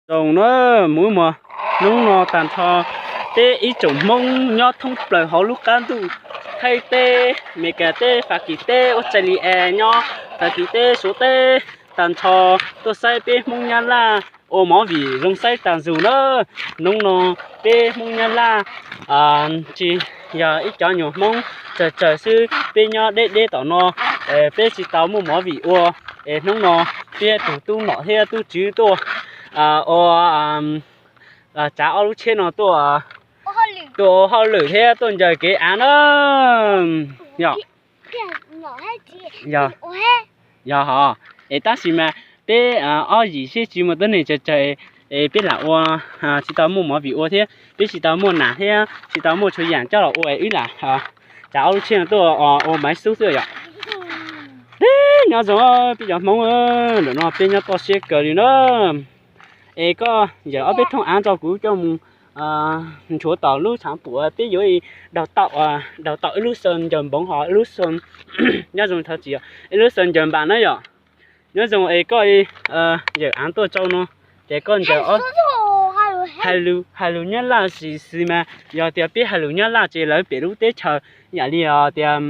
Zoo na, mus mus hnub no tag nrho peb ib tsoom Hmoob nyob thoob plaws hauv lub qab ntuj, Thaib teb, Meskas teb, Fas Kis teb, Australia nyob, Fas Kis teb, Suav teb, tag nrho tuaj saib peb Hmoob Nyab Laj ua movie zoo saib tag nrho na. Hnub no peb Hmoob Nyab Laj tsis yog ib cov nyuag Hmoob tsawg tsawg xwb, peb nyob deb deb tom no, peb tsis tau muaj movie ua, es hnub no peb tug tub nom thiab tub tswv tuaj ua, tsav ob lub tsheb no tuaj, tuaj ua hauj lwm thiab tuaj ncaws kev av na. Yog, yog, yog hos, es tab sis mas peb ob yim seb tsis muaj tuab neeg tsawg tsawg, es peb lam ua, tsis tau muaj movie ua thiab peb tsis tau muaj nas thiab tsis tau muaj txhua yam coj los ua, wb lam tsav ob lub tsheb no tuaj ua maiv xub xwb yom. Nyob zoo peb cov Hmoob, ntawm no peb nyob toj siab kawg li na. Es koj yawm ob peb thooj av tso kuv coj mus nchuav tom lub tshav puam, peb yuav daug tau, daug tau ib lub xeev ncaws npoov hos ib lub xeev, nyob zoo thov txim, ib lub xeev ncaws npas na yom. Nyob zoo es koj yawm av tuaj tsau no, ces koj ncaws, hais lus Nyab Laj xis xis mas yog tias peb hais lus Nyab Laj ces lawv pem lub teb chaws ib yam li tias,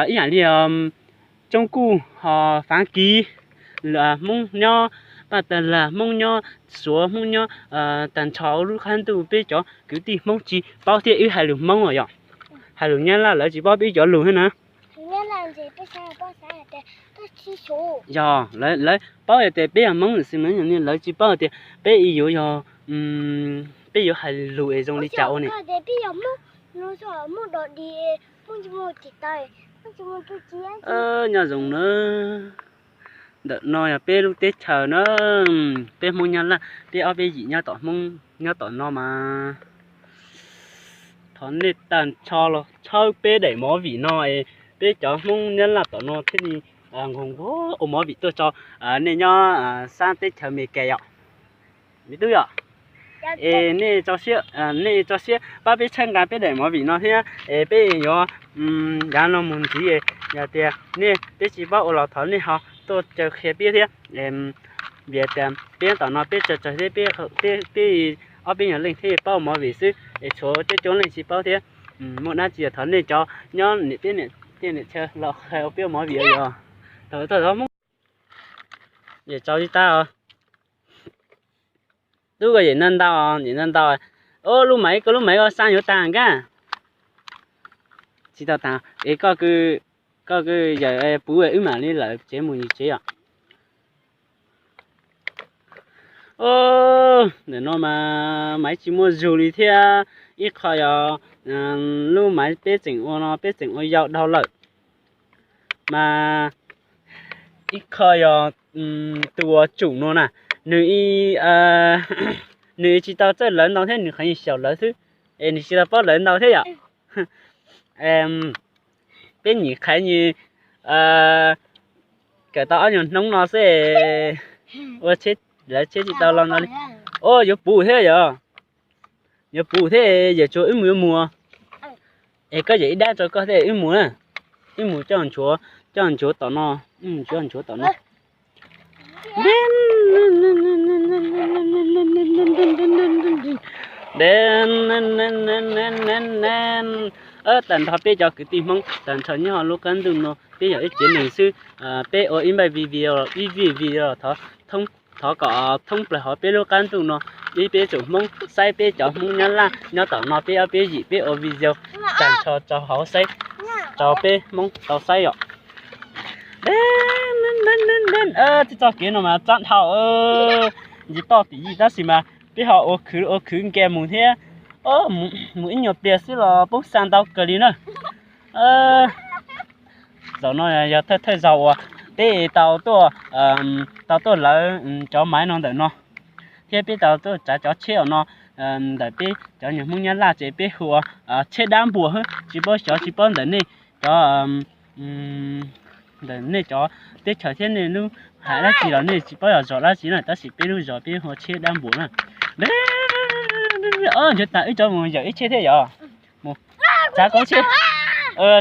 ib yam li Tsoob Kuj hos Fav Kiv, Hmoob nyob Paj Tag Lag, Hmoob nyob Suav, Hmoob nyob tag nrho lub qab ntuj, peb cov kwv tij Hmoob tsis paub thiab wb hais lus Hmoob os yom. Hais lus Nyab Laj lawv tsis paub peb cov lus thiab na. Yog, lawv paub tias peb yog Hmoob xwb mas lawv tsis paub tias peb yuav yog, peb yuav hais lus es zoo li cas ua ne. Nyob zoo na, ntawm no yog peb lub teb chaws na, peb Hmoob Nyab Laj, peb ob peb yim nyob tom Hmoob nyob tom no mas. Thov nej tag nrho los tshawb peb daim movie no es peb cov Hmoob Nyab Laj tom no thiaj li nquag nquag ua movie tuaj tso nej nyob sab teb chaws Amelikas yom. Me tub yom, es nej tso siab, nej tso siab pab peb tshawb nqa peb daim movie no thiab es peb yuav, yav no mus ntxiv yog tias nej peb tsis paub ua los thov nej ho tuaj caw qhia peb thiab. Vim tias peb tom no peb tsawg tsawg thiab, peb ob peb nyuag leej thiaj paub ua movie xwb es tshuav coob coob leej tsis paub thiab. Muaj dab tsi thov nej cov nyob niam teb niam chaw los qhia ua peb ua movie yog. Thaum tag Hmoob, yawm tsaus tsis tag os. Tub koj yawm ntau ntau, yawm ntau ntau. Ob lub maiv, koj lub maiv koj xaj yuav tag nkaus. Tsis tau tag es koj, koj yawm puv wb mam li lawm tsev mus yim tsev yom. Ntawm no mas maiv tsis muaj zug li thiab. Ib qho yog lub maiv peb tseem ua no peb tseem ua yau dhau lawm, mas ib qho yog tus uas tsum no na, nws, nws tsis tau txawj lawv ntau thiab, nws qhov xyaum lawv xwb, es nws tsis tau paub lawv ntau thiab yom. Peb nyuam qhuav nyuam kawm tau ob nyuag hnub no xwb, ua tsheb, lawv tsheb tsis tau los ntau li. Ua yuav puv thiab yom, yuav puv thiab yawm tsuas wb mus yuav mus. Es koj yawm ib dab rau koj thiab wb mus na, wb mus coj nchuav, coj nchuav tom no, wb mus coj nchuav tom no. Tag nrho peb cov kwv tij Hmoob tag nrho nyob hauv lub qab ntuj no peb yog ib tsev neeg xwb, peb ua ib npaij video, ib vij video thov, thov kom thoob plaws hauv peb lub qab ntuj no, ib peb tsoom Hmoob saib peb cov Hmoob Nyab Laj nyob tom no peb ob peb yim peb ua video tag nrho rau hauv saib, rau peb Hmoob tau saib yom. Txoj kev no mas tsab dhau, ntsis toj tim yim tab sis mas peb ho ua khwv ua khwv nkaus mus thiab. Mus ib nyuag pliag xwb los poob xa ntau kawg li na. Zaum no yog thawj thawj zaug uas peb tau tuaj, tau tuaj lawv cov maiv no ntawm no, thiab peb tau tuaj tsav cov tsheb os no ntawm peb cov nyuag Hmoob Nyab Laj ces peb hu ua tsheb dab npuas xwb, tsis paub xyov tsis paub ntawm nej cov, ntawm nej cov teb chaws thiab nej lub hais dab tsi los nej tsis paub yog zos dab tsi na, tab sis peb lub zos peb hu ua tsheb dab npuas na. Nchuav tas wb cov mus yawm ib tsheb thiab yom. Mus, tsav koj lub tsheb,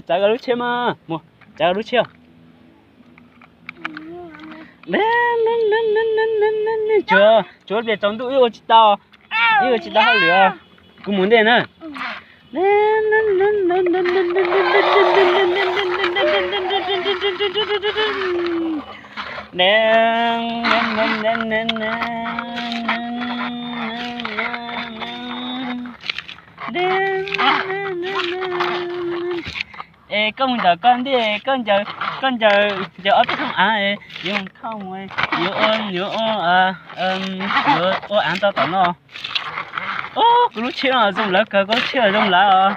tsav koj lub tsheb mas, mus, tsav koj lub tsheb. Tsuav, tsuav pliag tsaus ntuj wb ua tsis tau, wb ua tsis tau hauj lwm. Kuv mus ntej na. Es koj mus ncaws koj ntej, koj ncaws, koj ncaws, ncaws ob peb thooj av, yuav mus thauj mus, yuav ua, yuav ua, yuav ua av rau tom no. Ub, kuv lub tsheb no zoo lawv kawg, koj lub tsheb zoo lawv os.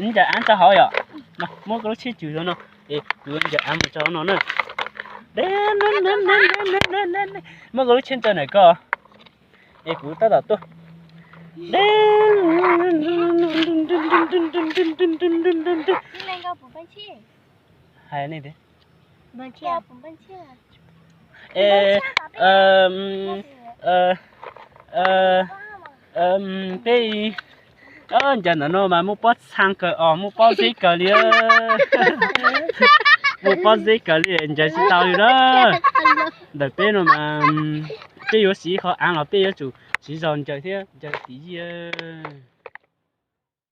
Ncaws av rau hauv yom. Muab koj lub tsheb cws rau no, es kuv ncaws av mus rau hauv no na. Muab koj lub tsheb ntsaws ntawm ko, es kuv tab tom tuaj. Hais nej tias, peb ncaws ntawm no mas muaj pob txha kawg os, muaj pob zeb kawg li. Muaj pob zeb kawg li, ncaws tsis tau li na. Ntawm peb no mas peb yuav siv qhov av los peb yuav tsum siv zog ncaws thiab, ncaws tim yij.